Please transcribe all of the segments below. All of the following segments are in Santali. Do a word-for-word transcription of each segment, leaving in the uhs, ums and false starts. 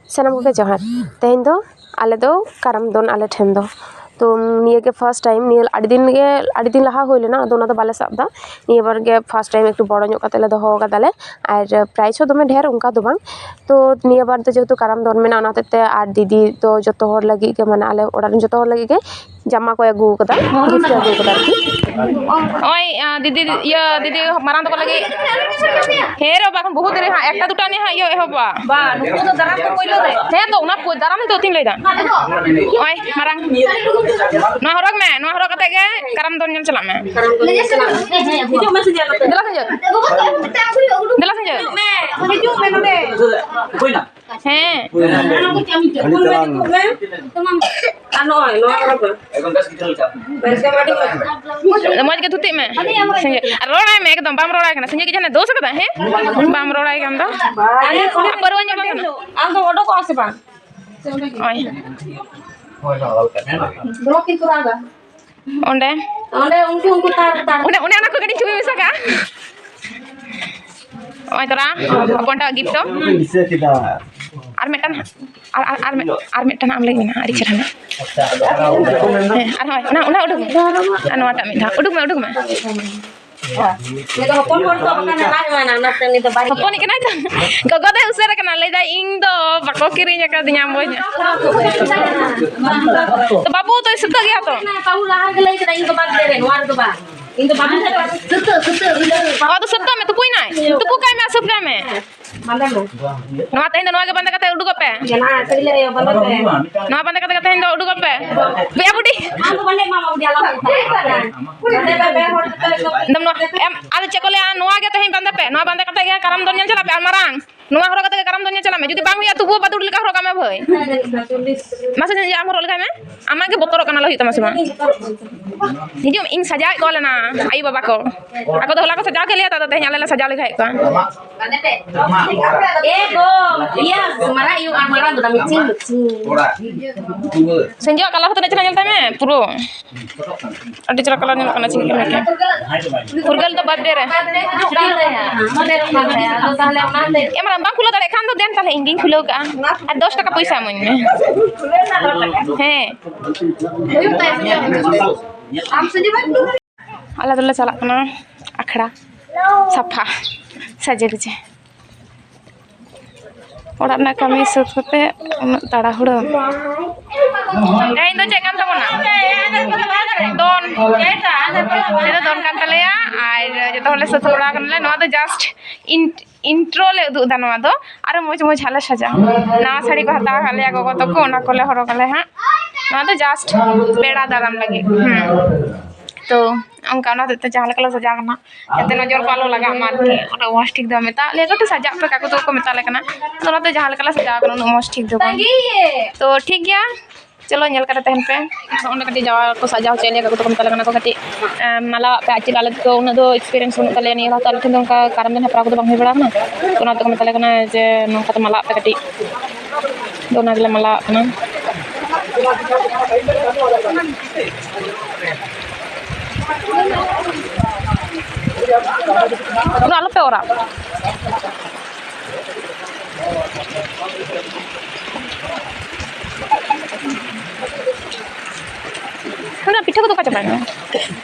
ᱥᱟᱱᱟᱢ ᱠᱚᱜᱮ ᱡᱚᱦᱟᱨ᱾ ᱛᱮᱦᱮᱧ ᱫᱚ ᱟᱞᱮ ᱫᱚ ᱠᱟᱨᱟᱢ ᱫᱚᱱ ᱟᱞᱮ ᱴᱷᱮᱱ ᱫᱚ, ᱛᱚ ᱱᱤᱭᱟᱹ ᱜᱮ ᱯᱷᱟᱥᱴ ᱴᱟᱭᱤᱢ᱾ ᱱᱤᱭᱟᱹ ᱟᱹᱰᱤ ᱫᱤᱱ ᱜᱮ, ᱟᱹᱰᱤ ᱫᱤᱱ ᱞᱟᱦᱟ ᱦᱩᱭ ᱞᱮᱱᱟ, ᱟᱫᱚ ᱚᱱᱟ ᱫᱚ ᱵᱟᱞᱮ ᱥᱟᱵ ᱮᱫᱟ᱾ ᱱᱤᱭᱟᱹ ᱵᱟᱨ ᱜᱮ ᱯᱷᱟᱥᱴ ᱴᱟᱭᱤᱢ ᱮᱠᱴᱩ ᱵᱚᱲᱚ ᱧᱚᱜ ᱠᱟᱛᱮ ᱞᱮ ᱫᱚᱦᱚ ᱠᱟᱫᱟᱞᱮ, ᱟᱨ ᱯᱨᱟᱭᱤᱡᱽ ᱦᱚᱸ ᱫᱚᱢᱮ ᱰᱷᱮᱨ ᱚᱱᱠᱟ ᱫᱚ ᱵᱟᱝ᱾ ᱛᱚ ᱱᱤᱭᱟᱹ ᱵᱟᱨ ᱫᱚ ᱡᱮᱦᱮᱛᱩ ᱠᱟᱨᱟᱢ ᱫᱚᱱ ᱢᱮᱱᱟᱜᱼᱟ, ᱚᱱᱟ ᱦᱚᱛᱮᱡ ᱛᱮ ᱟᱨ ᱫᱤᱫᱤ ᱫᱚ ᱡᱚᱛᱚ ᱦᱚᱲ ᱞᱟᱹᱜᱤᱫ ᱜᱮ, ᱢᱟᱱᱮ ᱟᱞᱮ ᱚᱲᱟᱜ ᱨᱮᱱ ᱡᱚᱛᱚ ᱦᱚᱲ ᱞᱟᱹᱜᱤᱫ ᱜᱮ ᱡᱟᱢᱟ ᱠᱚᱭ ᱟᱹᱜᱩ ᱠᱟᱫᱟ, ᱜᱤᱯᱷᱴ ᱮ ᱟᱹᱜᱩ ᱠᱟᱫᱟ ᱟᱨᱠᱤ᱾ ᱱᱚᱜᱼᱚᱭ, ᱟᱸ, ᱫᱤᱫᱤ, ᱤᱭᱟᱹ, ᱫᱤᱫᱤ ᱢᱟᱨᱟᱝ ᱛᱟᱠᱚ ᱞᱟᱹᱜᱤᱫ᱾ ᱦᱮᱸ ᱨᱮ ᱵᱟᱵᱟ, ᱮᱠᱷᱚᱱ ᱵᱚᱦᱩᱛ ᱫᱮᱨᱤ ᱦᱟᱸᱜ, ᱮᱠᱴᱟ ᱫᱩᱴᱟ ᱱᱤᱭᱟᱹ ᱦᱟᱸᱜ ᱤᱭᱟᱹ ᱮᱦᱚᱵᱚᱜᱼᱟ᱾ ᱵᱟ, ᱱᱩᱠᱩ ᱫᱚ ᱫᱟᱨᱟᱢ ᱠᱚ ᱯᱳᱭᱞᱳ ᱨᱮ᱾ ᱦᱮᱸ ᱛᱚ, ᱚᱱᱟ ᱯᱳ-, ᱫᱟᱨᱟᱢ ᱫᱚ ᱪᱮᱫ ᱤᱧ ᱞᱟᱹᱭᱫᱟ? ᱱᱚᱜᱼᱚᱭ ᱢᱟᱨᱟᱝ, ᱱᱚᱣᱟ ᱦᱚᱨᱚᱜᱽ ᱢᱮ, ᱱᱚᱣᱟ ᱦᱚᱨᱚᱜ ᱠᱟᱛᱮ ᱜᱮ ᱠᱟᱨᱟᱢ ᱫᱚᱱ ᱧᱮᱞ ᱪᱟᱞᱟᱜ ᱢᱮ᱾ ᱦᱤᱡᱩᱜ ᱢᱮ, ᱥᱮ ᱪᱮᱫ? ᱫᱮᱞᱟ ᱥᱮ ᱪᱮᱫ? ᱫᱮᱞᱟ ᱥᱮ ᱪᱮᱫ? ᱦᱤᱡᱩᱜ ᱢᱮ ᱱᱚᱰᱮ᱾ ᱦᱮᱸ᱾ ᱟᱨ ᱱᱚᱜᱼᱚᱭ ᱱᱚᱣᱟ ᱠᱚᱨᱮ ᱫᱚ᱾ ᱢᱚᱡᱽ ᱜᱮ ᱫᱷᱩᱛᱤᱜ ᱢᱮ᱾ ᱥᱮᱸᱜᱮᱞ᱾ ᱟᱨ ᱨᱚᱲᱟᱭ ᱢᱮ ᱮᱠᱫᱚᱢ, ᱵᱟᱢ ᱨᱚᱲᱟᱭ ᱠᱟᱱᱟ᱾ ᱥᱮᱸᱜᱮᱞ ᱜᱮ ᱡᱟᱦᱟᱱᱟᱜ ᱫᱳᱥ ᱟᱠᱟᱫᱟ, ᱦᱮᱸ? ᱵᱟᱢ ᱨᱚᱲᱟᱭ ᱠᱟᱱ ᱫᱚ᱾ ᱟᱨ ᱯᱟᱹᱨᱣᱟᱹ ᱧᱩ ᱵᱟᱝ ᱠᱟᱱᱟ᱾ ᱟᱢ ᱫᱚ ᱚᱰᱚᱠᱚᱜᱼᱟ ᱥᱮ ᱵᱟᱝ? ᱱᱚᱜᱼᱚᱭ᱾ ᱚᱸᱰᱮ᱾ ᱚᱸᱰᱮ ᱩᱱᱠᱩ, ᱩᱱᱠᱩ ᱛᱟᱨ, ᱛᱟᱨ᱾ ᱚᱸᱰᱮ, ᱚᱸᱰᱮ ᱚᱱᱟ ᱠᱚ ᱠᱟᱹᱴᱤᱡ ᱪᱷᱚᱵᱤ ᱢᱮᱥᱟ ᱠᱟᱜᱼᱟ᱾ ᱱᱚᱜᱼᱚᱭ ᱛᱚᱨᱟ ᱦᱚᱯᱚᱱᱴᱟᱜ ᱜᱤᱯᱷᱴ ᱫᱚ᱾ ᱫᱤᱥᱟᱹ ᱠᱮᱫᱟ᱾ ᱟᱨ ᱢᱤᱫᱴᱟᱝ, ᱟᱨ, ᱟᱨ, ᱟᱨ, ᱢᱤᱫ-, ᱟᱨ ᱢᱤᱫᱴᱟᱝ ᱟᱢ ᱞᱟᱹᱜᱤᱫ ᱢᱮᱱᱟᱜᱼᱟ, ᱟᱹᱰᱤ ᱪᱮᱦᱨᱟ ᱢᱮᱱᱟᱜᱼᱟ᱾ ᱦᱮᱸ, ᱟᱨ ᱦᱳᱭ, ᱚᱱᱟ, ᱚᱱᱟ ᱩᱰᱩᱠ ᱢᱮ᱾ ᱟᱨ ᱱᱚᱣᱟᱴᱟᱜ ᱢᱤᱫ ᱫᱷᱟᱣ ᱩᱰᱩᱠ ᱢᱮ, ᱩᱰᱩᱠ ᱢᱮ᱾ ᱩᱱᱤ ᱫᱚ ᱦᱚᱯᱚᱱ ᱦᱚᱲ ᱫᱚ ᱵᱟᱠᱷᱟᱱ ᱞᱟᱡ ᱮᱢᱟᱱᱟ, ᱚᱱᱟᱛᱮ ᱩᱱᱤ ᱫᱚ ᱵᱟᱭ ᱦᱚᱯᱚᱱᱤᱡ ᱠᱟᱱᱟᱭ ᱛᱚ᱾ ᱜᱚᱜᱚ ᱫᱚᱭ ᱩᱥᱟᱹᱨᱟ ᱠᱟᱱᱟ, ᱞᱟᱹᱭᱫᱟᱭ, "ᱤᱧ ᱫᱚ ᱵᱟᱠᱚ ᱠᱤᱨᱤᱧ ᱟᱠᱟᱫᱤᱧᱟ ᱢᱚᱡᱽ ᱧᱚᱜ᱾" ᱛᱚ ᱵᱟᱹᱵᱩ ᱫᱚᱭ ᱥᱩᱛᱟᱹᱜ ᱜᱮᱭᱟ ᱛᱚ? ᱵᱟᱹᱵᱩ ᱞᱟᱦᱟ ᱨᱮᱜᱮ ᱞᱟᱹᱭ ᱠᱮᱫᱟ, "ᱤᱧ ᱫᱚ ᱵᱟᱫ ᱨᱮ, ᱱᱚᱣᱟ ᱨᱮᱫᱚ ᱵᱟᱝ, ᱤᱧ ᱫᱚ ᱵᱟᱵᱩ ᱥᱩᱛᱟᱹᱜ, ᱥᱩᱛᱟᱹᱜ, ᱥᱩᱛᱟᱹᱜ᱾" ᱚ, ᱟᱫᱚ ᱥᱩᱛᱟᱹᱜ ᱢᱮ, ᱛᱩᱯᱩᱭ ᱱᱟᱭ, ᱛᱩᱯᱩ ᱠᱟᱭ ᱢᱮ, ᱥᱩᱛ ᱠᱟᱭ ᱢᱮ᱾ ᱵᱟᱸᱫᱮ ᱢᱮ᱾ ᱱᱚᱣᱟ ᱛᱮᱦᱮᱧ ᱫᱚ ᱱᱚᱣᱟ ᱜᱮ ᱵᱟᱸᱫᱮ ᱠᱟᱛᱮ ᱩᱰᱩᱠᱚᱜ ᱯᱮ᱾ ᱡᱟᱦᱟᱸ ᱥᱤᱞᱟᱹᱭ ᱵᱟᱸᱫᱮ ᱯᱮ᱾ ᱱᱚᱣᱟ ᱵᱟᱸᱫᱮ ᱠᱟᱛᱮ ᱛᱮᱦᱮᱧ ᱫᱚ ᱩᱰᱩᱠᱚᱜ ᱯᱮ᱾ ᱵᱮᱭᱟ ᱵᱩᱰᱷᱤ᱾ ᱟᱢ ᱫᱚ ᱵᱟᱞᱮ ᱮᱢᱟᱢᱟ, ᱵᱩᱰᱷᱤ, ᱟᱞᱚᱢ ᱦᱟᱛᱟᱣᱟ᱾ ᱵᱟᱸᱫᱮ ᱯᱮ, ᱯᱮ ᱦᱚᱲ ᱛᱮᱯᱮ ᱮᱢᱟ᱾ ᱮᱠᱫᱚᱢ ᱱᱚᱣᱟ, ᱮᱢ, ᱟᱫᱚ ᱪᱮᱫ ᱠᱚ ᱞᱟᱹᱭᱟ, ᱱᱚᱣᱟ ᱜᱮ ᱛᱮᱦᱮᱧ ᱵᱟᱸᱫᱮ ᱯᱮ᱾ ᱱᱚᱣᱟ ᱵᱟᱸᱫᱮ ᱠᱟᱛᱮ ᱜᱮ ᱠᱟᱨᱟᱢ ᱫᱚᱱ ᱧᱮᱞ ᱪᱟᱞᱟᱜ ᱯᱮ, ᱟᱨ ᱢᱟᱨᱟᱝ᱾ ᱱᱚᱣᱟ ᱦᱚᱨᱚᱜ ᱠᱟᱛᱮ ᱜᱮ ᱠᱟᱨᱟᱢ ᱫᱚᱱ ᱧᱮᱞ ᱪᱟᱞᱟᱜ ᱢᱮ᱾ ᱡᱩᱫᱤ ᱵᱟᱝ ᱦᱩᱭᱩᱜᱼᱟ, ᱛᱚᱵᱩ ᱵᱟᱫᱩᱲ ᱞᱮᱠᱟ ᱦᱚᱨᱚᱜ ᱠᱟᱜ ᱢᱮ ᱵᱷᱟᱹᱭ᱾ ᱢᱟᱥᱮ ᱧᱮᱞ ᱟᱢ ᱦᱚᱨᱚᱜ ᱞᱮᱠᱷᱟᱱ ᱢᱮ᱾ ᱟᱢᱟᱜ ᱜᱮ ᱵᱚᱛᱚᱨᱚᱜ ᱠᱟᱱᱟ, ᱞᱟᱹᱭ ᱦᱩᱭᱩᱜ ᱛᱟᱢᱟ ᱥᱮ ᱵᱟᱝ? ᱦᱤᱡᱩᱜ ᱢᱮ, ᱤᱧ ᱥᱟᱡᱟᱣᱮᱫ ᱠᱚᱣᱟ ᱞᱮ ᱱᱟ, ᱟᱭᱳ ᱵᱟᱵᱟ ᱠᱚ᱾ ᱟᱠᱚ ᱫᱚ ᱦᱚᱞᱟ ᱠᱚ ᱥᱟᱡᱟᱣ ᱠᱮᱫ ᱞᱮᱭᱟ ᱛᱚ, ᱟᱫᱚ ᱛᱮᱦᱮᱧ ᱟᱞᱮ ᱞᱮ ᱥᱟᱡᱟᱣ ᱞᱮᱠᱷᱟᱡ ᱠᱚᱣᱟ᱾ ᱮ ᱜᱚ, ᱤᱭᱟᱹ, ᱢᱟᱨᱟᱝ ᱤᱭᱟᱹ ᱟᱨ ᱢᱟᱨᱟᱝ ᱫᱚ ᱢᱤᱪᱤᱝ, ᱢᱤᱪᱤᱝ᱾ ᱥᱮᱸᱡᱳᱣᱟᱜ ᱠᱟᱞᱟᱨ ᱦᱚᱸ ᱛᱤᱱᱟᱹᱜ ᱪᱮᱦᱨᱟ ᱧᱮᱞ ᱛᱟᱭ ᱢᱮ, ᱯᱩᱨᱟᱹ᱾ ᱟᱹᱰᱤ ᱪᱮᱦᱨᱟ ᱠᱟᱞᱟᱨ ᱧᱮᱞᱚᱜ ᱠᱟᱱᱟ, ᱪᱮᱫ ᱞᱮᱠᱟ ᱢᱮᱱᱟᱜᱼᱟ᱾ ᱯᱷᱩᱨᱜᱟᱹᱞ ᱫᱚ ᱵᱟᱨᱛᱷᱰᱮ ᱨᱮ᱾ ᱮᱢ ᱵᱟᱢ ᱠᱷᱩᱞᱟᱹᱣ ᱫᱟᱲᱮᱭᱟᱜ ᱠᱷᱟᱱ ᱫᱚ ᱫᱮᱱ ᱛᱟᱦᱞᱮ ᱤᱧ ᱜᱤᱧ ᱠᱷᱩᱞᱟᱹᱣ ᱠᱟᱜᱼᱟ, ᱟᱨ ᱫᱚᱥ ᱴᱟᱠᱟ ᱯᱚᱭᱥᱟ ᱤᱢᱟᱹᱧ ᱢᱮ᱾ ᱦᱮᱸ, ᱟᱞᱮ ᱫᱚᱞᱮ ᱪᱟᱞᱟᱜ ᱠᱟᱱᱟ ᱟᱠᱷᱲᱟ ᱥᱟᱯᱷᱟ ᱥᱟᱡᱮ ᱜᱩᱡᱮ᱾ ᱚᱲᱟᱜ ᱨᱮᱱᱟᱜ ᱠᱟᱹᱢᱤ ᱥᱟᱹᱛ ᱠᱟᱛᱮ ᱩᱱᱟᱹᱜ ᱛᱟᱲᱟᱦᱩᱲᱟᱹ᱾ ᱛᱮᱦᱮᱧ ᱫᱚ ᱪᱮᱫ ᱠᱟᱱ ᱛᱟᱵᱚᱱᱟ? ᱫᱚᱱ᱾ ᱛᱮᱦᱮᱧ ᱫᱚ ᱫᱚᱱ ᱠᱟᱱ ᱛᱟᱞᱮᱭᱟ᱾ ᱟᱨ ᱡᱚᱛᱚ ᱦᱚᱲᱞᱮ ᱥᱟᱹᱛ ᱥᱟᱯᱲᱟᱣ ᱠᱟᱱᱟᱞᱮ᱾ ᱱᱚᱣᱟ ᱫᱚ just ᱤᱱ-, intro ᱞᱮ ᱩᱫᱩᱜ ᱮᱫᱟ ᱱᱚᱣᱟ ᱫᱚ᱾ ᱟᱨᱚ ᱢᱚᱡᱽ ᱢᱚᱡᱽ ᱦᱟᱸᱜ ᱞᱮ ᱥᱟᱡᱟᱜᱼᱟ᱾ ᱱᱟᱣᱟ ᱥᱟᱹᱲᱤ ᱠᱚ ᱦᱟᱛᱟᱣ ᱟᱠᱟᱫ ᱞᱮᱭᱟ ᱜᱚᱜᱚ ᱛᱟᱠᱚ, ᱚᱱᱟ ᱠᱚᱞᱮ ᱦᱚᱨᱚᱜ ᱟᱞᱮ ᱦᱟᱸᱜ᱾ ᱱᱚᱣᱟ ᱫᱚ just ᱯᱮᱲᱟ ᱫᱟᱨᱟᱢ ᱞᱟᱹᱜᱤᱫ᱾ ᱦᱮᱸ, ᱛᱚ ᱚᱱᱠᱟ ᱚᱱᱟ ᱦᱚᱛᱮᱡ ᱛᱮ ᱡᱟᱦᱟᱸ ᱞᱮᱠᱟ ᱞᱮ ᱥᱟᱡᱟᱣ ᱠᱟᱱᱟ, ᱡᱟᱛᱮ ᱱᱚᱡᱚᱨ ᱠᱚ ᱟᱞᱚ ᱞᱟᱜᱟᱜ ᱢᱟ ᱟᱨᱠᱤ᱾ ᱚᱱᱟ ᱢᱚᱡᱽ ᱴᱷᱤᱠ ᱫᱚ ᱢᱮᱛᱟᱜ ᱞᱮᱭᱟ ᱠᱚ, ᱛᱚ ᱥᱟᱡᱟᱜ ᱯᱮ, ᱠᱟᱠᱩ ᱛᱟᱠᱚ ᱠᱚ ᱢᱮᱛᱟ ᱞᱮ ᱠᱟᱱᱟ᱾ ᱛᱚ ᱚᱱᱟᱛᱮ ᱡᱟᱦᱟᱸ ᱞᱮᱠᱟ ᱞᱮ ᱥᱟᱡᱟᱣ ᱠᱟᱱᱟ, ᱩᱱᱟᱹᱜ ᱢᱚᱡᱽ ᱴᱷᱤᱠ ᱫᱚ ᱵᱟᱝ᱾ ᱛᱚ ᱴᱷᱤᱠ ᱜᱮᱭᱟ, ᱪᱚᱞᱚ ᱧᱮᱞ ᱠᱟᱛᱮ ᱛᱟᱦᱮᱱ ᱯᱮ᱾ ᱚᱸᱰᱮ ᱠᱟᱹᱴᱤᱡ ᱡᱟᱶᱟᱭ ᱠᱚ ᱥᱟᱡᱟᱣ ᱦᱚᱪᱚᱭᱮᱫ ᱞᱮᱭᱟ, ᱠᱟᱠᱩ ᱛᱟᱠᱚ ᱢᱮᱛᱟ ᱞᱮ ᱠᱟᱱᱟ ᱠᱚ ᱠᱟᱹᱴᱤᱡ, ᱮᱢ, ᱢᱟᱞᱟᱣᱟᱜ ᱯᱮ᱾ ᱟᱨ ᱪᱮᱫ, ᱟᱞᱮ ᱫᱚ ᱩᱱᱟᱹᱜ ᱫᱚ experience ᱵᱟᱹᱱᱩᱜ ᱛᱟᱞᱮᱭᱟ ᱱᱤᱭᱟᱹ ᱫᱷᱟᱣ, ᱛᱚ ᱟᱞᱮ ᱴᱷᱮᱱ ᱫᱚ ᱚᱱᱠᱟ ᱠᱟᱨᱟᱢ ᱫᱚ ᱦᱮᱯᱨᱟᱣ ᱠᱚᱫᱚ ᱵᱟᱝ ᱦᱩᱭ ᱵᱟᱲᱟ ᱟᱠᱟᱱᱟ᱾ ᱛᱚ ᱚᱱᱟ ᱛᱮᱠᱚ ᱢᱮᱛᱟ ᱞᱮ ᱠᱟᱱᱟ ᱡᱮ ᱱᱚᱝᱠᱟ ᱛᱮ ᱢᱟᱞᱟᱣᱟᱜ ᱯᱮ ᱠᱟᱹᱴᱤᱡ᱾ ᱟᱫᱚ ᱚᱱᱟ ᱜᱮᱞᱮ ᱢᱟᱞᱟᱣᱟᱜ ᱠᱟᱱᱟ᱾ ᱩᱱᱟᱹᱜ ᱟᱞᱚᱯᱮ ᱚᱨᱟ᱾ ᱚᱱᱟ ᱯᱤᱴᱷᱟᱹ ᱠᱚᱫᱚ ᱚᱠᱟ ᱪᱟᱵᱟᱭᱮᱱᱟ?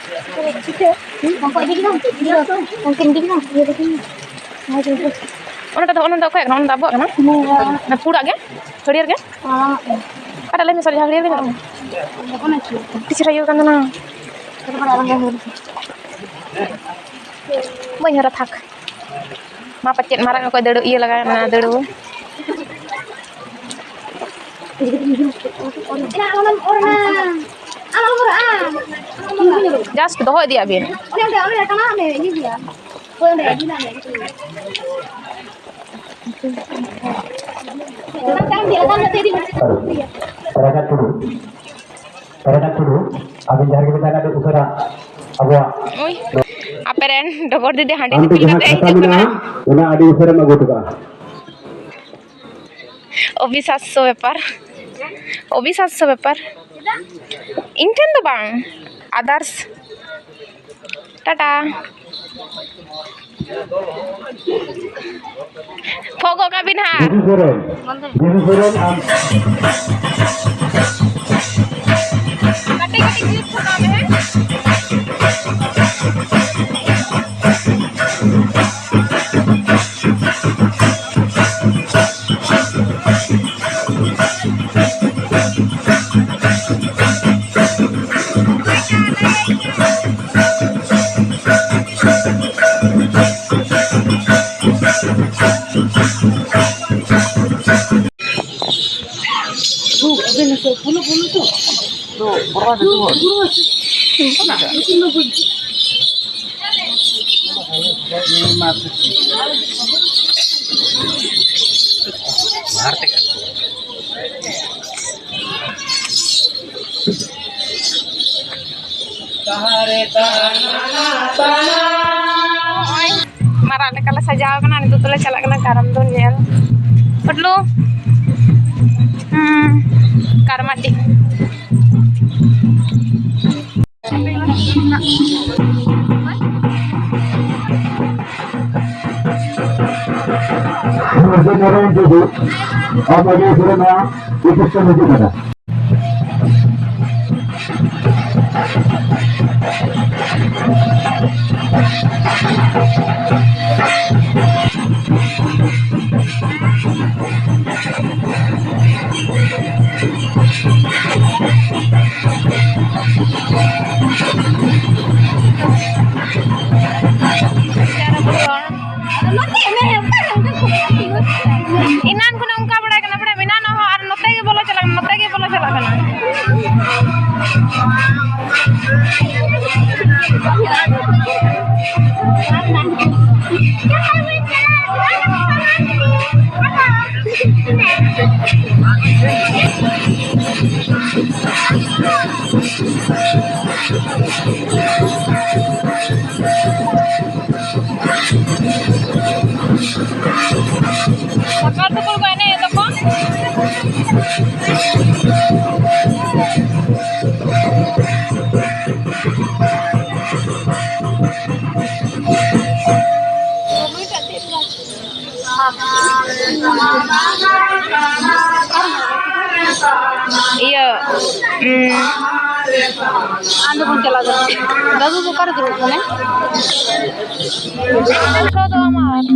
ᱯᱤᱴᱷᱟᱹ? ᱦᱩᱸ? ᱵᱟᱝᱠᱚ ᱤᱫᱤ ᱠᱮᱫᱟ? ᱤᱫᱤ ᱠᱮᱫᱟ ᱠᱚ? ᱩᱱᱠᱤᱱ ᱤᱫᱤ ᱠᱮᱫᱟ? ᱤᱭᱟᱹ ᱛᱟᱹᱠᱤᱱ? ᱦᱳᱭ, ᱦᱳᱭ, ᱦᱳᱭ᱾ ᱚᱱᱟ ᱫᱚ, ᱚᱱᱟ ᱫᱚ ᱚᱠᱚᱭᱟᱜ ᱠᱟᱱᱟ? ᱚᱱᱟ ᱫᱚ ᱟᱵᱚᱣᱟᱜ ᱠᱟᱱᱟ? ᱦᱮᱸ, ᱦᱮᱸ᱾ ᱚᱱᱟ ᱯᱩᱲᱟᱜ ᱜᱮ? ᱦᱟᱹᱨᱭᱟᱹᱲ ᱜᱮ? ᱦᱮᱸ᱾ ᱚᱠᱟᱴᱟᱜ ᱞᱟᱹᱭ ᱢᱮᱥᱮ, ᱡᱟᱦᱟᱸ ᱦᱟᱹᱨᱭᱟᱹᱲ ᱜᱮ ᱧᱮᱞᱚᱜ ᱠᱟᱱᱟ? ᱚᱱᱟ ᱪᱮᱫ? ᱟᱹᱰᱤ ᱪᱮᱦᱨᱟ ᱤᱭᱟᱹ ᱠᱟᱱ ᱛᱟᱦᱮᱱᱟ᱾ ᱚᱱᱟ ᱫᱚ ᱵᱟᱲᱟᱭ ᱵᱟᱝ ᱦᱩᱭ ᱞᱮᱱᱟ᱾ ᱵᱟᱹᱧ ᱦᱚᱨᱟ, ᱛᱷᱟᱠ᱾ ᱢᱟ ᱯᱟᱪᱮᱫ ᱢᱟᱨᱟᱝ ᱚᱠᱚᱭ ᱫᱟᱹᱲ ᱤᱭᱟᱹ ᱞᱟᱜᱟᱣ ᱮᱱᱟ, ᱫᱟᱹᱲ᱾ Just ᱫᱚᱦᱚ ᱤᱫᱤᱭᱟᱜ ᱵᱤᱱ᱾ ᱛᱟᱨᱟᱠᱟᱱ ᱴᱩᱰᱩ, ᱛᱟᱨᱟᱠᱟᱱ ᱴᱩᱰᱩ, ᱟᱹᱵᱤᱱ ᱡᱟᱦᱟᱸ ᱨᱮᱜᱮ ᱵᱤᱱ ᱛᱟᱦᱮᱱᱟ, ᱟᱹᱰᱤ ᱩᱥᱟᱹᱨᱟ ᱟᱵᱚᱣᱟᱜ ᱳᱭ, ᱟᱯᱮ ᱨᱮᱱ ᱰᱚᱜᱚᱨ ᱫᱤᱫᱤ ᱦᱟᱺᱰᱤ ᱟᱢ ᱴᱷᱮᱱ ᱫᱤᱯᱤᱞ ᱡᱟᱦᱟᱸ ᱠᱟᱛᱮ ᱠᱷᱟᱛᱟ ᱦᱤᱡᱩᱜ ᱠᱟᱱᱟ᱾ ᱢᱮᱱᱟᱜᱼᱟ, ᱚᱱᱟ ᱟᱹᱰᱤ ᱩᱥᱟᱹᱨᱟᱢ ᱟᱹᱜᱩ ᱦᱚᱴᱚ ᱠᱟᱜᱼᱟ᱾ ᱚᱵᱤᱥᱟᱥᱥᱚ ᱵᱮᱯᱟᱨ, ᱚᱵᱤᱥᱟᱥᱥᱚ ᱵᱮᱯᱟᱨ᱾ ᱤᱧ ᱴᱷᱮᱱ ᱫᱚ ᱵᱟᱝ, others᱾ ᱴᱟᱴᱟ᱾ ᱯᱷᱚᱜ ᱜᱚᱜ ᱠᱟᱜ ᱵᱤᱱ ᱦᱟᱸᱜ᱾ ᱵᱤᱫᱩ ᱥᱚᱨᱮᱱ, ᱵᱤᱫᱩ ᱥᱚᱨᱮᱱ ᱟᱢ᱾ ᱠᱟᱹᱴᱤᱡ ᱠᱟᱹᱴᱤᱡ clip ᱯᱷᱚᱴᱟᱣ ᱢᱮ, ᱦᱮᱸ? ᱱᱚᱜᱼᱚᱭ ᱢᱟᱨᱟᱜ ᱞᱮᱠᱟᱞᱮ ᱥᱟᱡᱟᱣ ᱠᱟᱱᱟ᱾ ᱱᱤᱛᱚᱜ ᱫᱚᱞᱮ ᱪᱟᱞᱟᱜ ᱠᱟᱱᱟ ᱠᱟᱨᱟᱢ ᱫᱚᱱ ᱧᱮᱞ᱾ ᱯᱟᱴᱞᱩ, ᱦᱩᱸ, ᱠᱟᱨᱢᱟᱴᱤ᱾ ᱱᱟᱨᱟᱭᱚᱱ ᱴᱩᱰᱩ, ᱟᱢ ᱟᱹᱰᱤ ᱩᱥᱟᱹᱨᱟ ᱱᱚᱣᱟ ᱥᱴᱮᱡ ᱨᱮᱢ ᱦᱤᱡᱩᱜ ᱠᱟᱱᱟ᱾ ᱮᱱᱟᱱ ᱠᱷᱚᱱᱮ ᱚᱱᱠᱟ ᱵᱟᱲᱟᱭ ᱠᱟᱱᱟ, ᱵᱟᱲᱟᱭ ᱢᱮᱱᱟᱜ ᱦᱚᱸ, ᱟᱨ ᱱᱚᱛᱮ ᱜᱮ ᱵᱚᱞᱚ ᱪᱟᱞᱟᱜ ᱠᱟᱱᱟ, ᱱᱚᱛᱮ ᱜᱮ ᱵᱚᱞᱚ ᱪᱟᱞᱟᱜ ᱠᱟᱱᱟ᱾ ᱥᱟᱠᱟᱨ ᱛᱟᱠᱚ ᱠᱚ ᱮᱱᱮᱡ ᱮᱫᱟ ᱠᱚ᱾ ᱦᱩᱸ᱾ ᱟᱫᱚ ᱵᱚᱱ ᱪᱟᱞᱟᱣ ᱫᱟᱲᱮᱭᱟᱜᱼᱟ᱾ ᱫᱟᱫᱩ ᱫᱚ ᱚᱠᱟᱨᱮ ᱫᱩᱲᱩᱵ ᱠᱟᱱᱟᱭ? ᱥᱚ ᱫᱚ ᱟᱢᱟᱜ᱾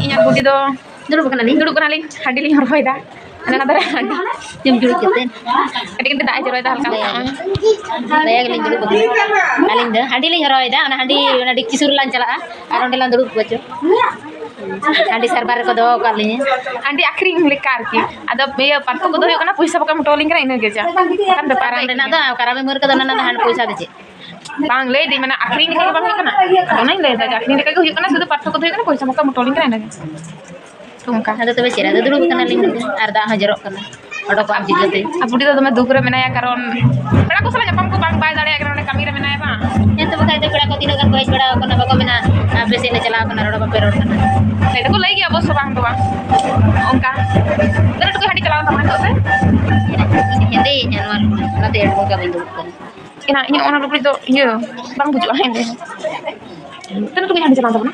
ᱤᱧᱟᱜ ᱜᱩᱰᱤ ᱫᱚ ᱫᱩᱲᱩᱵ ᱠᱟᱱᱟᱞᱤᱧ᱾ ᱫᱩᱲᱩᱵ ᱠᱟᱱᱟᱞᱤᱧ, ᱦᱟᱺᱰᱤ ᱞᱤᱧ ᱦᱚᱨᱦᱚᱭᱮᱫᱟ᱾ ᱚᱱᱟ ᱫᱚ ᱦᱟᱺᱰᱤ᱾ ᱡᱚᱢ ᱡᱩᱲᱩ ᱠᱟᱛᱮ᱾ ᱠᱟᱹᱴᱤᱡ ᱠᱟᱹᱴᱤᱡ ᱫᱟᱜ ᱮ ᱡᱚᱨᱚᱭᱮᱫᱟ ᱦᱟᱞᱠᱟ ᱦᱟᱞᱠᱟ᱾ ᱫᱟᱭᱟ ᱜᱮᱞᱤᱧ ᱫᱩᱲᱩᱵ ᱠᱟᱱᱟ᱾ ᱟᱹᱞᱤᱧ ᱫᱚ ᱦᱟᱺᱰᱤ ᱞᱤᱧ ᱦᱚᱨᱦᱚᱭᱮᱫᱟ, ᱚᱱᱟ ᱦᱟᱺᱰᱤ, ᱚᱱᱟ ᱰᱮᱠᱪᱤ ᱥᱩᱨ ᱨᱮᱞᱟᱝ ᱪᱟᱞᱟᱜᱼᱟ ᱟᱨ ᱚᱸᱰᱮ ᱞᱟᱝ ᱫᱩᱲᱩᱵ ᱠᱚᱜᱼᱟ ᱪᱚ᱾ ᱦᱟᱺᱰᱤ ᱥᱟᱨᱵᱟᱨ ᱨᱮᱠᱚ ᱫᱚᱦᱚ ᱟᱠᱟᱫ ᱞᱤᱧᱟ᱾ ᱦᱟᱺᱰᱤ ᱟᱹᱠᱷᱨᱤᱧ ᱞᱮᱠᱟ ᱟᱨᱠᱤ᱾ ᱟᱫᱚ ᱤᱭᱟᱹ ᱯᱟᱨᱛᱷᱚᱠᱠᱚ ᱫᱚ ᱦᱩᱭᱩᱜ ᱠᱟᱱᱟ, ᱯᱚᱭᱥᱟ ᱵᱟᱠᱚ ᱮᱢ ᱦᱚᱴᱚ ᱟᱹᱞᱤᱧ ᱠᱟᱱᱟ, ᱤᱱᱟᱹᱜᱮ ᱡᱟ᱾ ᱚᱱᱠᱟᱱ ᱵᱮᱯᱟᱨ ᱠᱟᱨᱟᱢ ᱨᱮᱱᱟᱜ ᱫᱚ, ᱠᱟᱨᱟᱢ ᱢᱟᱹᱨ ᱠᱚᱫᱚ ᱚᱱᱟ ᱨᱮᱱᱟᱜ ᱫᱚ ᱦᱟᱺᱰᱤ ᱯᱚᱭᱥᱟ ᱫᱚ ᱪᱮᱫ? ᱵᱟᱝ, ᱞᱟᱹᱭ ᱫᱟᱹᱧ, ᱢᱟᱱᱮ ᱟᱹᱠᱷᱨᱤᱧ ᱞᱮᱠᱟ ᱜᱮ ᱵᱟᱝ ᱦᱩᱭᱩᱜ ᱠᱟᱱᱟ? ᱟᱫᱚ ᱚᱱᱟᱧ ᱞᱟᱹᱭ ᱫᱟ ᱡᱮ ᱟᱹᱠᱷᱨᱤᱧ ᱞᱮᱠᱟ ᱜᱮ ᱦᱩᱭᱩᱜ ᱠᱟᱱᱟ, ᱥᱩᱫᱷᱩ ᱯᱟᱨᱛᱷᱚᱠᱠᱚ ᱫᱚ ᱦᱩᱭᱩᱜ ᱠᱟᱱᱟ ᱯᱚᱭᱥᱟ ᱵᱟᱠᱚ ᱮᱢ ᱦᱚᱴᱚ ᱟᱹᱞᱤᱧ ᱠᱟᱱᱟ, ᱤᱱᱟᱹᱜᱮ᱾ ᱛᱚ ᱚᱱᱠᱟ᱾ ᱟᱫᱚ ᱛᱚᱵᱮ ᱪᱮᱫ ᱟᱫᱚ ᱫᱩᱲᱩᱵ ᱠᱟᱱᱟᱞᱤᱧ ᱱᱚᱰᱮ, ᱟᱨ ᱫᱟᱜ ᱦᱚᱸ ᱡᱚᱨᱚᱜ ᱠᱟᱱᱟ, ᱚᱰᱚᱠᱚᱜ ᱟᱢ ᱪᱤᱠᱟᱹᱛᱮ? ᱟᱨ ᱵᱩᱰᱤ ᱫᱚ ᱫᱚᱢᱮ ᱫᱩᱠ ᱨᱮ ᱢᱮᱱᱟᱭᱟ, ᱠᱟᱨᱚᱱ ᱯᱮᱲᱟ ᱠᱚ ᱥᱟᱞᱟᱜ ᱧᱟᱯᱟᱢ ᱠᱚ ᱵᱟᱝ, ᱵᱟᱭ ᱫᱟᱲᱮᱭᱟᱜ ᱠᱟᱱᱟ, ᱚᱸᱰᱮ ᱠᱟᱹᱢᱤ ᱨᱮ ᱢᱮᱱᱟᱭᱟ ᱵᱟᱝ᱾ ᱦᱮᱸ, ᱛᱚ ᱵᱟᱠᱷᱟᱡ ᱫᱚ ᱯᱮᱲᱟ ᱠᱚ ᱛᱤᱱᱟᱹᱜ ᱜᱟᱱ ᱠᱚ ᱦᱮᱡ ᱵᱟᱲᱟ ᱟᱠᱟᱱᱟ, ᱵᱟᱠᱚ ᱢᱮᱱᱟ, "ᱟᱯᱮ ᱥᱮᱫ ᱞᱮ ᱪᱟᱞᱟᱣ ᱠᱟᱱᱟ, ᱨᱚᱲ ᱦᱚᱸ ᱵᱟᱯᱮ ᱨᱚᱲ ᱠᱟᱱᱟ"? ᱞᱟᱹᱭ ᱫᱚᱠᱚ ᱞᱟᱹᱭ ᱜᱮᱭᱟ ᱚᱵᱚᱥᱥᱚ, ᱵᱟᱝ ᱫᱚ ᱵᱟᱝ᱾ ᱚᱱᱠᱟ ᱛᱤᱱᱟᱹᱜ ᱴᱩᱠᱩᱡ ᱦᱟᱺᱰᱤ ᱪᱟᱞᱟᱣ ᱛᱟᱢᱟ ᱱᱤᱛᱚᱜ ᱛᱮ? ᱦᱮᱸᱫᱮᱭᱮᱱᱟ ᱱᱚᱣᱟ ᱞᱩᱜᱽᱲᱤ, ᱚᱱᱟᱛᱮ ᱮᱰ ᱵᱚᱸᱜᱟ ᱵᱟᱹᱧ ᱫᱩᱲᱩᱵ ᱠᱟᱱᱟ᱾ ᱮᱱᱟ ᱤᱧᱟᱹᱜ ᱚᱱᱟ ᱞᱩᱜᱽᱲᱤ ᱫᱚ ᱤᱭᱟᱹ ᱵᱟᱝ ᱵᱩᱡᱩᱜᱼᱟ ᱦᱮᱸᱫᱮ᱾ ᱛᱤᱱᱟᱹᱜ ᱴᱩᱠᱩᱡ ᱦᱟᱺᱰᱤ ᱪᱟᱞᱟᱣ ᱛᱟᱵᱚᱱᱟ?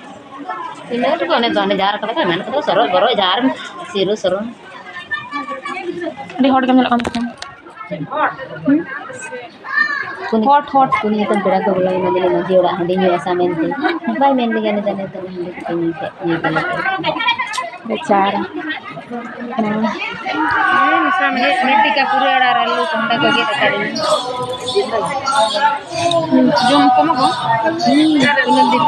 ᱤᱱᱟᱹ ᱴᱩᱠᱩ ᱚᱱᱮ ᱫᱚ ᱚᱱᱮ ᱡᱟᱦᱟᱸ ᱨᱟᱠᱟᱵ ᱠᱟᱛᱮ ᱢᱮᱱ ᱠᱟᱫᱟ, ᱥᱚᱨᱚ ᱵᱚᱨᱚ ᱡᱟᱦᱟᱸ ᱨᱮᱢ ᱥᱤᱨᱩ ᱥᱚᱨᱚ᱾ ᱟᱹᱰᱤ ᱦᱚᱲ ᱜᱮᱢ ᱧᱮᱞᱚᱜ ᱠᱟᱱ ᱛᱟᱦᱮᱸᱱᱟ᱾ ᱠᱩᱱᱤ, ᱦᱚᱴ, ᱦᱚᱴ᱾ ᱠᱩᱱᱤ ᱦᱚᱯᱚᱱ ᱯᱮᱲᱟ ᱠᱚ ᱵᱚᱞᱚᱭᱮᱱᱟ, ᱢᱮᱱᱫᱟ, "ᱢᱟᱹᱡᱷᱤ ᱚᱲᱟᱜ ᱦᱟᱺᱰᱤ ᱧᱩ ᱟᱥᱟ ᱢᱮᱱᱛᱮ ᱵᱟᱭ ᱢᱮᱱ ᱞᱮᱜᱟ ᱞᱮᱫᱟ, ᱱᱤᱛᱚᱜ ᱦᱟᱺᱰᱤ ᱠᱟᱛᱮ ᱧᱩ ᱠᱮᱫ, ᱧᱩ ᱠᱮᱫᱟ ᱠᱚ᱾" ᱵᱮᱪᱟᱨᱟ᱾ ᱦᱮᱸ, ᱢᱤᱫᱴᱤᱡ ᱠᱟ ᱯᱩᱨᱟᱹ ᱟᱲᱟᱜ ᱨᱮ ᱟᱹᱞᱩ ᱠᱚᱦᱚᱸᱰᱟ ᱠᱚ ᱜᱮᱫ ᱟᱠᱟᱫ ᱞᱤᱧᱟ᱾ ᱡᱚᱢ ᱠᱚ ᱮᱢᱟ ᱠᱚᱣᱟ? ᱦᱩᱸ, ᱛᱤᱱᱟᱹᱜ ᱫᱤᱱ?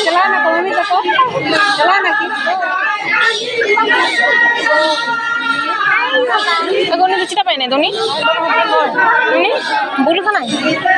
ᱪᱟᱞᱟᱣ ᱱᱟᱠᱚ ᱢᱟᱹᱢᱤ ᱛᱟᱠᱚ? ᱪᱟᱞᱟᱣ ᱱᱟᱠᱤᱱ? ᱟᱫᱚ ᱩᱱᱤ ᱫᱚ ᱪᱮᱫᱟᱜ ᱵᱟᱭ ᱮᱱᱮᱡ ᱫᱟ ᱩᱱᱤ? ᱩᱱᱤ? ᱵᱩᱞ ᱠᱟᱱᱟᱭ? ᱦᱮᱸ?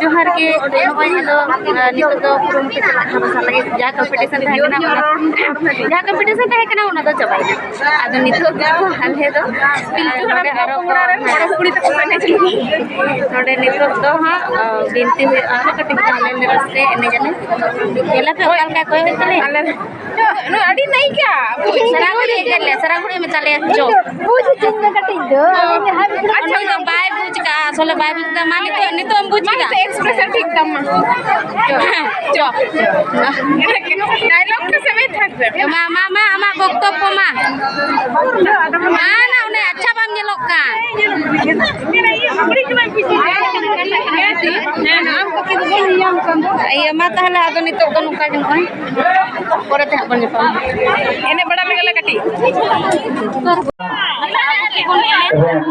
ᱡᱚᱦᱟᱨ ᱜᱮ᱾ ᱱᱚᱜᱼᱚᱭ ᱟᱫᱚ, ᱟᱸ, ᱱᱤᱛᱚᱜ ᱫᱚ ᱠᱩᱨᱩᱢᱩᱴᱩ ᱪᱟᱞᱟᱜ ᱠᱟᱱᱟ ᱵᱟᱥᱟ ᱞᱟᱹᱜᱤᱫ᱾ ᱡᱟᱦᱟᱸ ᱠᱚᱢᱯᱤᱴᱤᱥᱚᱱ ᱛᱟᱦᱮᱸ ᱠᱟᱱᱟ, ᱚᱱᱟ, ᱡᱟᱦᱟᱸ ᱠᱚᱢᱯᱤᱴᱤᱥᱚᱱ ᱛᱟᱦᱮᱸ ᱠᱟᱱᱟ, ᱚᱱᱟ ᱫᱚ ᱪᱟᱵᱟᱭᱮᱱᱟ᱾ ᱟᱫᱚ ᱱᱤᱛᱚᱜ ᱫᱚ ᱟᱞᱮ ᱫᱚ ᱯᱤᱞᱪᱩ ᱦᱟᱲᱟᱢ ᱱᱚᱰᱮ ᱟᱨᱚ ᱠᱚ ᱠᱚᱲᱟ ᱨᱮᱱ ᱠᱚᱲᱟ ᱠᱩᱲᱤ ᱛᱟᱠᱚ ᱠᱚ ᱮᱱᱮᱡ ᱠᱟᱱᱟ᱾ ᱱᱚᱰᱮ ᱱᱤᱛᱚᱜ ᱫᱚ ᱦᱟᱸᱜ, ᱟᱸ, ᱵᱤᱱᱛᱤ ᱦᱩᱭᱩᱜᱼᱟ, ᱠᱟᱹᱴᱤᱡ ᱛᱟᱦᱞᱮ ᱮᱱᱮᱡ ᱨᱟᱹᱥᱠᱟᱹ ᱮᱱᱮᱡ ᱟᱞᱮ᱾ ᱧᱮᱞ ᱟᱯᱮ ᱚᱠᱟ ᱞᱮᱠᱟ ᱠᱚ ᱮᱱᱮᱡ ᱛᱟᱞᱮᱭᱟ᱾ ᱟᱞᱮ ᱱᱚᱣᱟ ᱟᱹᱰᱤ ᱱᱟᱭᱤᱠᱟ᱾ ᱥᱟᱨᱟ ᱜᱷᱟᱹᱲᱤᱡ ᱮ ᱧᱮᱞ ᱞᱮᱭᱟ, ᱥᱟᱨᱟ ᱜᱷᱟᱹᱲᱤᱡ ᱮ ᱢᱮᱛᱟ ᱞᱮᱭᱟ, "ᱪᱚ." ᱵᱩᱡᱽ ᱦᱚᱪᱚᱧ ᱢᱮ ᱠᱟᱹᱴᱤᱡ ᱫᱚ᱾ ᱟᱪᱪᱷᱟ, ᱩᱱᱤ ᱫᱚ ᱵᱟᱭ ᱵᱩᱡᱽ ᱠᱟᱜᱼᱟ, ᱟᱥᱚᱞᱮ ᱵᱟᱭ ᱵᱩᱡᱽ ᱠᱟᱜᱼᱟ᱾ ᱢᱟ, ᱱᱤᱛᱚᱜ, ᱱᱤᱛᱚᱜ ᱮᱢ ᱵᱩᱡᱽ ᱢᱟ, ᱠᱮᱫᱟ? ᱱᱤᱛᱚᱜ expression ᱴᱷᱤᱠ ᱛᱟᱢ ᱢᱟ᱾ ᱪᱚ, ᱪᱚ᱾ Dialogue ᱛᱮ ᱥᱮ ᱢᱤᱫ ᱴᱷᱟᱠ ᱨᱮ᱾ ᱢᱟ, ᱢᱟ, ᱢᱟ, ᱟᱢᱟᱜ ᱵᱚᱠᱛᱚᱵᱵᱚ ᱢᱟ᱾ ᱢᱟ, ᱱᱟ, ᱩᱱᱤ ᱟᱪᱪᱷᱟ ᱵᱟᱢ ᱧᱮᱞᱚᱜ ᱠᱟᱱ᱾ ᱤᱭᱟᱹ, ᱢᱟ ᱛᱟᱦᱚᱞᱮ, ᱟᱫᱚ ᱱᱤᱛᱚᱜ ᱫᱚ ᱱᱚᱝᱠᱟ ᱜᱮ ᱱᱚᱜᱼᱚᱭ᱾ ᱯᱚᱨᱮ ᱛᱮ ᱦᱟᱸᱜ ᱵᱚᱱ ᱧᱟᱯᱟᱢᱟ᱾ ᱮᱱᱮᱡ ᱵᱟᱲᱟ ᱞᱮᱜᱮ ᱞᱮ ᱠᱟᱹᱴᱤᱡ᱾ ᱮᱵᱚᱝ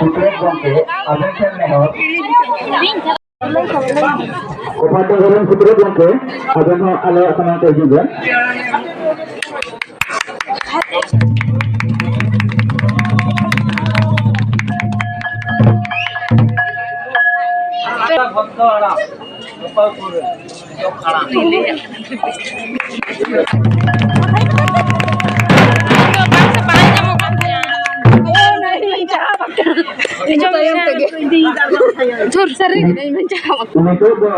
ᱥᱩᱛᱨᱮᱛ ᱜᱚᱢᱠᱮ, ᱟᱵᱮᱱ ᱴᱷᱮᱱ ᱱᱮᱦᱚᱨ᱾ ᱠᱚᱯᱟᱴᱚ ᱨᱮᱱ ᱥᱩᱛᱨᱮᱛ ᱜᱚᱢᱠᱮ, ᱟᱵᱮᱱ ᱦᱚᱸ ᱟᱞᱮᱭᱟᱜ ᱥᱟᱢᱟᱝ ᱛᱮ ᱦᱤᱡᱩᱜ ᱵᱮᱱ᱾ ᱵᱷᱚᱠᱛᱚ ᱟᱲᱟᱜ, ᱜᱳᱯᱟᱞᱯᱩᱨ ᱨᱮ᱾ ᱫᱷᱩᱨ, ᱥᱟᱹᱨᱤ ᱜᱮ, ᱤᱧ ᱵᱟᱹᱧ ᱪᱟᱞᱟᱣ ᱟᱠᱟᱱᱟ᱾ ᱱᱤᱛᱚᱜ ᱫᱚ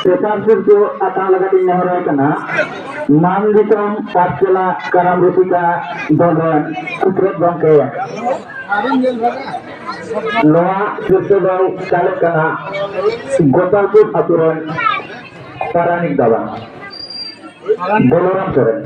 ᱛᱮᱥᱟᱨ ᱥᱤᱨᱯᱟᱹ ᱟᱛᱟᱝ ᱞᱟᱹᱜᱤᱫ ᱤᱧ ᱱᱮᱦᱚᱨ ᱠᱟᱱᱟ ᱢᱟᱱ ᱫᱤᱥᱚᱢ ᱯᱟᱴᱷᱥᱟᱞᱟ ᱠᱟᱨᱟᱢ ᱨᱩᱥᱤᱠᱟ ᱫᱚᱞ ᱨᱮᱱ ᱥᱩᱛᱨᱮᱛ ᱜᱚᱢᱠᱮ᱾ ᱱᱚᱣᱟ ᱥᱤᱨᱯᱟᱹ ᱫᱚᱭ ᱪᱟᱞᱮᱫ ᱠᱟᱱᱟ ᱜᱳᱯᱟᱞᱯᱩᱨ ᱟᱹᱛᱩ ᱨᱮᱱ ᱯᱟᱨᱟᱱᱤᱠ ᱵᱟᱵᱟ᱾ ᱵᱚᱞᱚᱨᱟᱢ ᱥᱚᱨᱮᱱ᱾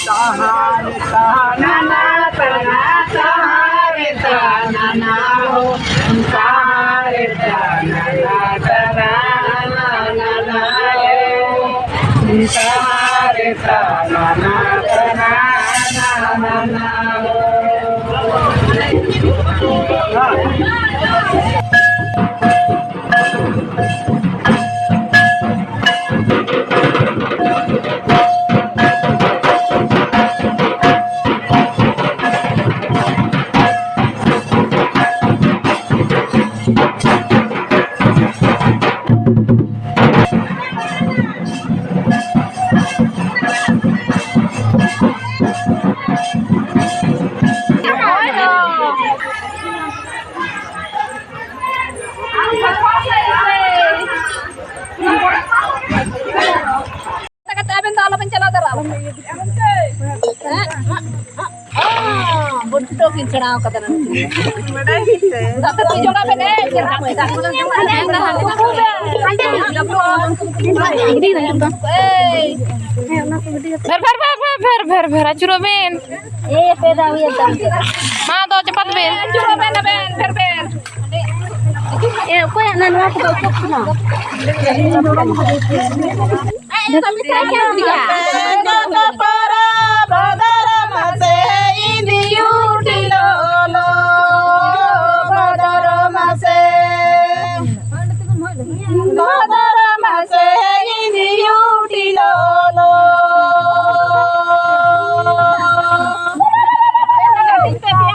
ᱛᱟᱦᱟᱨ ᱛᱟᱱᱟᱱᱟ ᱛᱟᱱᱟ, ᱛᱟᱦᱟᱨ ᱛᱟᱱᱟᱱᱟ ᱦᱳ, ᱛᱟᱦᱟᱨ ᱛᱟᱱᱟᱱᱟ ᱛᱟᱱᱟ, ᱛᱟᱦᱟᱨ ᱛᱟᱱᱟᱱᱟ ᱛᱟᱱᱟ, ᱛᱟᱱᱟᱱᱟ ᱦᱳ᱾ ᱠᱟᱛᱮ ᱟᱵᱮᱱ ᱫᱚ ᱟᱞᱚᱵᱮᱱ ᱪᱟᱞᱟᱣ ᱫᱟᱲᱮᱭᱟᱜᱼᱟ᱾ ᱵᱚᱱᱴᱚ ᱠᱤᱱ ᱥᱮᱬᱟ ᱟᱠᱟᱫᱟ ᱱᱟᱝ᱾ ᱫᱟᱠᱟ ᱛᱩᱭ ᱡᱚᱲᱟ ᱵᱮᱱ, ᱮ, ᱪᱮᱫ ᱦᱟᱸᱜ ᱢᱮ, ᱫᱟᱠᱟ ᱵᱮᱱ ᱧᱟᱢ ᱠᱟᱫᱟ, ᱮ, ᱫᱟᱠᱟ ᱵᱮᱱ ᱧᱟᱢ ᱠᱟᱫᱟ᱾ ᱮᱭ᱾ ᱵᱷᱮᱨ, ᱵᱷᱮᱨ, ᱵᱷᱮᱨ, ᱵᱷᱮᱨ, ᱵᱷᱮᱨ, ᱟᱹᱪᱩᱨᱚᱜ ᱵᱮᱱ᱾ ᱮ, ᱯᱮ ᱫᱷᱟᱣ ᱦᱩᱭᱮᱱ ᱛᱟᱢ ᱠᱟᱱᱟ᱾ ᱢᱟ ᱫᱚ ᱪᱟᱯᱟᱫ ᱵᱮᱱ᱾ ᱟᱹᱪᱩᱨᱚᱜ ᱵᱮᱱ ᱟᱵᱮᱱ, ᱵᱷᱮᱨ, ᱵᱷᱮᱨ᱾ ᱮ, ᱚᱠᱚᱭᱟᱜ ᱱᱟ ᱱᱚᱣᱟ ᱠᱚᱫᱚ ᱚᱪᱚᱜ ᱠᱟᱱᱟ? ᱡᱚᱛᱚ ᱯᱮ ᱛᱟᱦᱮᱸ ᱠᱟᱱ ᱜᱮᱭᱟ᱾ ᱵᱷᱟᱫᱚᱨ ᱢᱟᱥᱮ ᱤᱧ ᱫᱤᱭᱩᱴᱤ ᱞᱚᱞᱚ, ᱵᱷᱟᱫᱚᱨ ᱢᱟᱥᱮ, ᱵᱷᱟᱫᱚᱨ ᱢᱟᱥᱮ ᱤᱧ ᱫᱤᱭᱩᱴᱤ ᱞᱚᱞᱚ᱾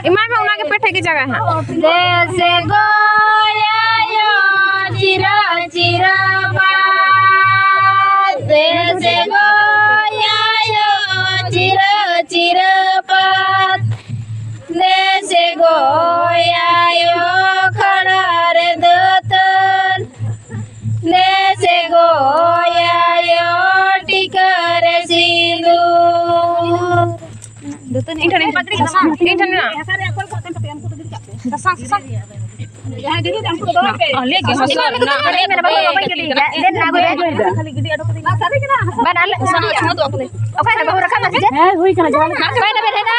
ᱮᱢᱟᱭ ᱢᱮ, ᱚᱱᱟᱜᱮ ᱯᱮ ᱴᱷᱮᱡ ᱜᱮ ᱡᱟᱭᱜᱟ ᱦᱟᱸᱜ᱾ ᱫᱮᱥᱮ ᱜᱚᱭᱟᱭᱳ ᱪᱤᱨᱟᱹ ᱪᱤᱨᱟᱹ ᱯᱟᱛ, ᱫᱮᱥᱮ ᱜᱚᱭᱟᱭᱳ ᱪᱤᱨᱟᱹ ᱪᱤᱨᱟᱹ ᱯᱟᱛ, ᱫᱮᱥᱮ ᱜᱚᱭᱟᱭᱳ ᱠᱷᱟᱲᱟ ᱨᱮ ᱫᱟᱹᱛᱟᱹᱱ, ᱫᱮᱥᱮ ᱜᱚᱭᱟᱭᱳ ᱴᱤᱠᱟᱹ ᱨᱮ ᱥᱤᱸᱫᱩᱨ᱾ ᱤᱧ ᱴᱷᱮᱱ, ᱤᱧ ᱴᱷᱮᱱ ᱢᱮᱱᱟᱜᱼᱟ᱾ ᱥᱟᱥᱟᱝ, ᱥᱟᱥᱟᱝ᱾ ᱚ, ᱞᱟᱹᱭ ᱜᱮ, ᱥᱟᱥᱟᱝ ᱨᱮᱱᱟᱜ ᱟᱹᱰᱤ ᱢᱮᱱᱟ, ᱵᱟᱵᱟ, ᱵᱟᱵᱟᱧ ᱜᱤᱰᱤ ᱠᱟᱜᱼᱟ᱾ ᱫᱮᱱ ᱟᱹᱜᱩᱭᱟ᱾ ᱵᱟᱝ, ᱟᱞᱮ ᱚᱠᱟᱭ ᱱᱟ ᱵᱟᱹᱦᱩ ᱨᱟᱠᱟᱵ ᱱᱟ ᱥᱮ ᱪᱮᱫ? ᱦᱮᱸ, ᱦᱩᱭ ᱠᱟᱱᱟ, ᱡᱚᱦᱟᱨ᱾ ᱚᱠᱟᱭ ᱱᱟ ᱵᱮᱱ ᱦᱮᱡ ᱱᱟ?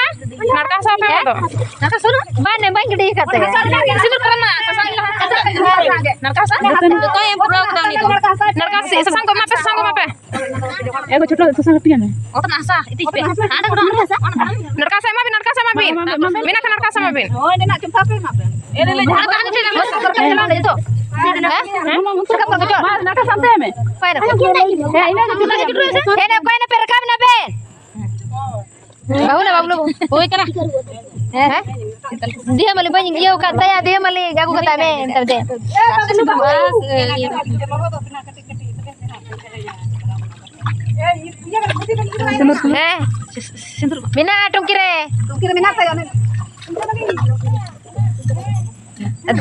ᱱᱟᱲᱠᱟ ᱥᱟᱯᱮ ᱫᱚ᱾ ᱱᱟᱲᱠᱟ ᱥᱩᱱᱩᱢ? ᱵᱟᱝ, ᱵᱟᱹᱧ ᱜᱤᱰᱤ ᱠᱟᱫ ᱛᱟᱭᱟ᱾ ᱥᱤᱸᱫᱩᱨ ᱠᱚᱨᱮ ᱱᱟ ᱥᱟᱥᱟᱝ ᱞᱟᱦᱟ᱾ ᱱᱟᱲᱠᱟ ᱥᱟ? ᱡᱚᱛᱚᱭ ᱮᱢ ᱯᱩᱨᱟᱹᱣ ᱠᱟᱫᱟ ᱩᱱᱤ ᱫᱚ᱾ ᱱᱟᱲᱠᱟ ᱥᱮ, ᱥᱟᱥᱟᱝ ᱠᱚ ᱮᱢᱟ ᱯᱮ, ᱥᱟᱥᱟᱝ ᱠᱚ ᱮᱢᱟ ᱯᱮ᱾ ᱮ ᱜᱚ, ᱪᱷᱳᱴᱳ ᱥᱟᱥᱟᱝ ᱦᱟᱹᱴᱤᱧ ᱢᱮ᱾ ᱚᱛ ᱱᱟᱥᱟ, ᱤᱛᱤᱡ ᱯᱮ᱾ ᱦᱟᱸᱰᱮ ᱠᱷᱚᱱ ᱱᱟᱲᱠᱟ ᱥᱟ ᱮᱢᱟ ᱵᱤᱱ, ᱱᱟᱲᱠᱟ ᱥᱟ ᱮᱢᱟ ᱵᱤᱱ᱾ ᱮᱢᱟ ᱯᱮ, ᱮᱢᱟ ᱯᱮ᱾ ᱢᱮᱱᱟᱜ ᱠᱷᱟᱱ ᱱᱟᱲᱠᱟ ᱥᱟ ᱮᱢᱟ ᱵᱤᱱ᱾ ᱦᱳᱭ, ᱚᱸᱰᱮᱱᱟᱜ ᱪᱚᱢᱯᱟ ᱯᱮ ᱮᱢᱟ ᱯᱮ᱾ ᱮ, ᱞᱟᱹᱭ, ᱞᱟᱹᱭ, ᱦᱮᱸ? ᱦᱮᱸ? ᱦᱮᱸ? ᱢᱟ, ᱢᱟ, ᱢᱟ, ᱢᱟ, ᱱᱟᱲᱠᱟ ᱥᱟᱱᱛᱮ ᱢᱮ᱾ ᱚᱠᱟᱭ ᱱᱟᱠᱚ? ᱦᱮᱸ, ᱤᱱᱟᱹ ᱜᱮ ᱪᱩᱴᱨᱟᱹ ᱥᱮ? ᱦᱮᱸ, ᱚᱠᱚᱭ ᱱᱟᱯᱮ ᱨᱟᱠᱟᱵ ᱱᱟᱯᱮ? ᱵᱟᱹᱵᱩ ᱱᱟ, ᱵᱟᱹᱵᱩ ᱱᱟ᱾ ᱦᱳᱭ ᱠᱟᱱᱟ᱾ ᱦᱮᱸ? ᱫᱤᱭᱟᱹ ᱢᱟᱹᱞᱤ ᱵᱟᱹᱧ ᱤᱭᱟᱹ ᱟᱠᱟᱫ ᱛᱟᱭᱟ, ᱫᱤᱭᱟᱹ ᱢᱟᱹᱞᱤ ᱟᱹᱜᱩ ᱠᱟᱛᱟᱭ ᱢᱮ, ᱮᱱᱛᱮ ᱫᱮ᱾ ᱦᱮᱸ᱾ ᱢᱮᱱᱟᱜᱼᱟ ᱴᱩᱝᱠᱤ ᱨᱮ᱾ ᱴᱩᱝᱠᱤ ᱨᱮ ᱢᱮᱱᱟᱜ ᱛᱟᱭᱟ, ᱚᱱᱮ᱾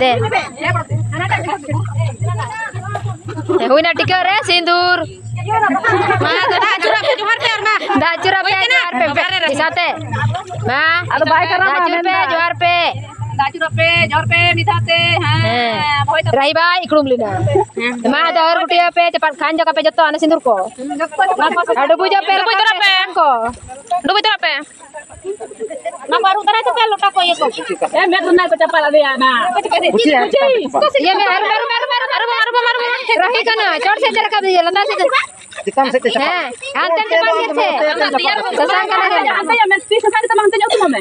ᱫᱮ᱾ ᱦᱩᱭᱱᱟ ᱴᱤᱠᱟᱹ ᱨᱮ ᱥᱤᱸᱫᱩᱨ᱾ ᱢᱟ, ᱫᱟᱜ ᱟᱹᱪᱩᱨᱟᱜ ᱯᱮ, ᱡᱚᱦᱟᱨ ᱯᱮ ᱟᱨ ᱢᱟ᱾ ᱫᱟᱜ ᱟᱹᱪᱩᱨᱟᱜ ᱯᱮ, ᱦᱩᱭ ᱠᱟᱱᱟ᱾ ᱡᱚᱦᱟᱨ ᱯᱮ, ᱵᱟᱨᱦᱮ ᱨᱮ᱾ ᱢᱤᱫ ᱥᱟᱶᱛᱮ᱾ ᱢᱟ᱾ ᱟᱫᱚ ᱵᱟᱭ ᱠᱟᱨᱟᱢᱟ, ᱫᱟᱜ ᱟᱹᱪᱩᱨ ᱯᱮ, ᱢᱮᱱᱫᱟ᱾ ᱡᱚᱦᱟᱨ ᱯᱮ᱾ ᱫᱟᱜ ᱟᱹᱪᱩᱨᱟᱜ ᱯᱮ, ᱡᱚᱦᱟᱨ ᱯᱮ, ᱢᱤᱫ ᱫᱷᱟᱣ ᱛᱮ, ᱦᱮᱸ᱾ ᱦᱮᱸ᱾ ᱫᱚᱦᱚᱭ ᱛᱟᱵᱚᱱ᱾ ᱨᱟᱦᱤ ᱵᱟᱭ ᱤᱠᱲᱩᱢ ᱞᱮᱱᱟ᱾ ᱦᱮᱸ᱾ ᱢᱟ, ᱫᱚᱦᱚᱨ ᱜᱩᱴᱤᱭᱟ ᱯᱮ, ᱪᱟᱯᱟᱫ ᱠᱷᱟᱱ ᱡᱚᱠᱟ ᱯᱮ ᱡᱚᱛᱚ, ᱚᱱᱟ ᱥᱤᱸᱫᱩᱨ ᱠᱚ᱾ ᱟᱨ ᱰᱩᱵᱩᱡᱚᱜ ᱯᱮ, ᱰᱩᱵᱩᱡ ᱨᱟᱠᱟᱵ ᱛᱚᱨᱟ ᱯᱮ᱾ ᱯᱮ, ᱥᱟᱥᱟᱝ ᱠᱚ᱾ ᱰᱩᱵᱩᱡ ᱛᱚᱨᱟ ᱯᱮ᱾ ᱚᱱᱟ ᱠᱚ ᱟᱹᱨᱩᱵ ᱫᱟᱨᱟᱭ ᱛᱟᱯᱮ, ᱞᱚᱴᱟ ᱠᱚ, ᱤᱭᱟᱹ ᱠᱚ᱾ ᱮ, ᱢᱮᱫ ᱨᱮᱱᱟᱜ ᱠᱚ ᱪᱟᱯᱟᱫ ᱟᱫᱮᱭᱟ ᱱᱟ᱾ ᱤᱭᱟᱹ ᱢᱮ, ᱟᱹᱨᱩᱵ, ᱟᱹᱨᱩᱵ, ᱟᱹᱨᱩᱵ, ᱟᱹᱨᱩᱵ, ᱟᱹᱨᱩᱵ, ᱟᱹᱨᱩᱵ, ᱟᱹᱨᱩᱵ, ᱟᱹᱨᱩᱵ᱾ ᱨᱟᱦᱤ ᱠᱟᱱᱟ, ᱪᱚᱴ ᱥᱮᱫ ᱛᱮ ᱨᱟᱠᱟᱵ ᱤᱭᱟᱹ, ᱞᱟᱛᱟᱨ ᱥᱮᱫ ᱛᱮ᱾ ᱪᱮᱛᱟᱱ ᱥᱮᱫ ᱛᱮ ᱪᱟᱯᱟᱫ᱾ ᱦᱮᱸ, ᱦᱟᱱᱛᱮ ᱪᱟᱯᱟᱫ ᱤᱭᱟᱹ ᱥᱮᱫ᱾ ᱥᱟᱥᱟᱝ ᱠᱟᱱᱟ᱾ ᱦᱟᱱᱛᱮ ᱧᱚᱜ, ᱦᱟᱱᱛᱮ ᱧᱚᱜ ᱢᱮ, ᱛᱤ ᱥᱟᱥᱟᱝ ᱜᱮᱛᱟᱢᱟ, ᱦᱟᱱᱛᱮ ᱧᱚᱜ ᱛᱟᱢᱟ ᱢᱮ᱾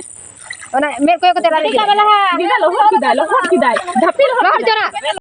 ᱚᱱᱟ ᱢᱮᱫ ᱠᱚᱭᱚᱜ ᱠᱟᱛᱮ ᱨᱟᱲᱮᱡ ᱠᱮᱫᱟ᱾ ᱫᱤᱫᱟ ᱞᱚᱦᱚᱫ ᱠᱮᱫᱟᱭ, ᱞᱚᱦᱚᱫ ᱠᱮᱫᱟᱭ᱾ ᱫᱷᱟᱹᱯᱤ ᱞᱚᱦᱚᱫ ᱞᱚᱦᱚᱫ ᱠᱮᱫᱟᱭ᱾ ᱪᱚᱨᱟ᱾